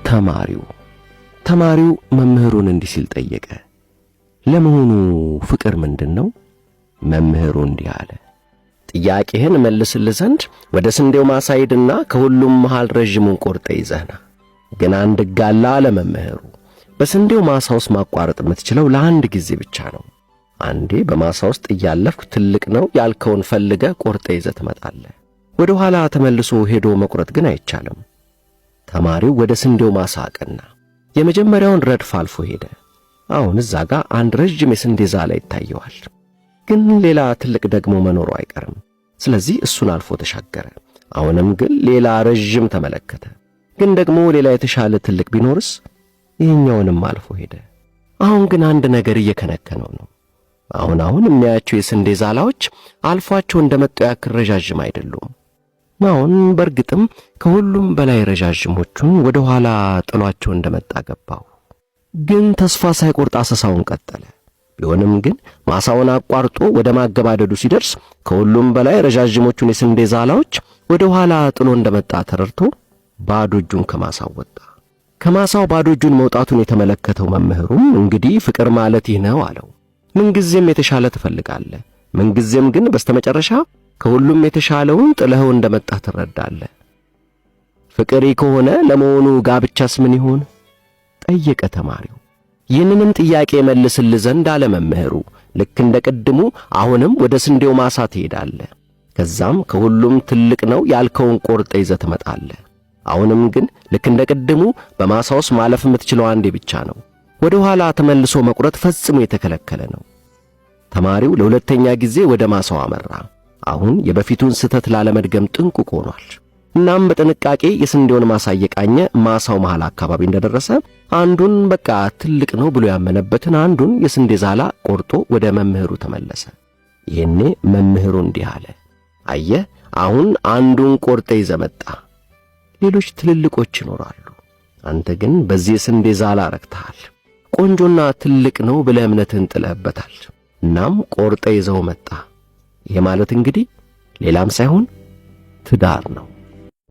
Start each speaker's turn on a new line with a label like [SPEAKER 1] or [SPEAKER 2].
[SPEAKER 1] ተማሪው ተማሪው መምህሩን እንዲህ ሲል ጠየቀ፣ ለመሆኑ ፍቅር ምንድን ነው? መምህሩ እንዲህ አለ፣ ጥያቄህን እመልስልህ ዘንድ ወደ ስንዴው ማሳ ሂድና ከሁሉም መሃል ረዥሙን ቆርጠህ ይዘህ ና። ግን አንድ ሕግ አለ አለ መምህሩ። በስንዴው ማሳ ውስጥ ማቋረጥ የምትችለው ለአንድ ጊዜ ብቻ ነው። አንዴ በማሳ ውስጥ እያለፍክ ትልቅ ነው ያልከውን ፈልገህ ቆርጠህ ይዘህ ትመጣለህ። ወደ ኋላ ተመልሶ ሄዶ መቁረጥ ግን አይቻልም። ተማሪው ወደ ስንዴው ማሳ አቀና። የመጀመሪያውን ረድፍ አልፎ ሄደ። አሁን እዛ ጋር አንድ ረዥም የስንዴ ዛላ ይታየዋል። ግን ሌላ ትልቅ ደግሞ መኖሩ አይቀርም። ስለዚህ እሱን አልፎ ተሻገረ። አሁንም ግን ሌላ ረዥም ተመለከተ። ግን ደግሞ ሌላ የተሻለ ትልቅ ቢኖርስ? ይህኛውንም አልፎ ሄደ። አሁን ግን አንድ ነገር እየከነከነው ነው። አሁን አሁን የሚያያቸው የስንዴ ዛላዎች አልፏቸው እንደመጣው ያክል ረዣዥም አይደሉም። አሁን በእርግጥም ከሁሉም በላይ ረዣዥሞቹን ወደ ኋላ ጥሏቸው እንደመጣ ገባው። ግን ተስፋ ሳይቆርጥ አሰሳውን ቀጠለ። ቢሆንም ግን ማሳውን አቋርጦ ወደ ማገባደዱ ሲደርስ ከሁሉም በላይ ረዣዥሞቹን የስንዴ ዛላዎች ወደ ኋላ ጥሎ እንደመጣ ተረድቶ ባዶ እጁን ከማሳው ወጣ። ከማሳው ባዶ እጁን መውጣቱን የተመለከተው መምህሩም እንግዲህ ፍቅር ማለት ይህ ነው አለው። ምንጊዜም የተሻለ ትፈልጋለህ፣ ምንጊዜም ግን በስተመጨረሻ ከሁሉም የተሻለውን ጥለኸው እንደመጣህ ትረዳለህ። ፍቅር ከሆነ ለመሆኑ ጋብቻስ ምን ይሆን? ጠየቀ ተማሪው። ይህንንም ጥያቄ መልስልህ ዘንድ አለ መምህሩ። ልክ እንደ ቅድሙ አሁንም ወደ ስንዴው ማሳ ትሄዳለህ። ከዛም ከሁሉም ትልቅ ነው ያልከውን ቆርጠህ ይዘህ ትመጣለህ። አሁንም ግን ልክ እንደ ቅድሙ በማሳ ውስጥ ማለፍ የምትችለው አንዴ ብቻ ነው። ወደ ኋላ ተመልሶ መቁረጥ ፈጽሞ የተከለከለ ነው። ተማሪው ለሁለተኛ ጊዜ ወደ ማሳው አመራ። አሁን የበፊቱን ስህተት ላለመድገም ጥንቁቅ ሆኗል። እናም በጥንቃቄ የስንዴውን ማሳ እየቃኘ ማሳው መሃል አካባቢ እንደደረሰ አንዱን በቃ ትልቅ ነው ብሎ ያመነበትን አንዱን የስንዴ ዛላ ቆርጦ ወደ መምህሩ ተመለሰ። ይህኔ መምህሩ እንዲህ አለ፣ አየህ አሁን አንዱን ቆርጠህ ይዘህ መጣህ። ሌሎች ትልልቆች ይኖራሉ። አንተ ግን በዚህ የስንዴ ዛላ ረክተሃል። ቆንጆና ትልቅ ነው ብለህ እምነትህን ጥለህበታል። እናም ቆርጠህ ይዘው መጣ። ይሄ ማለት እንግዲህ ሌላም ሳይሆን ትዳር ነው።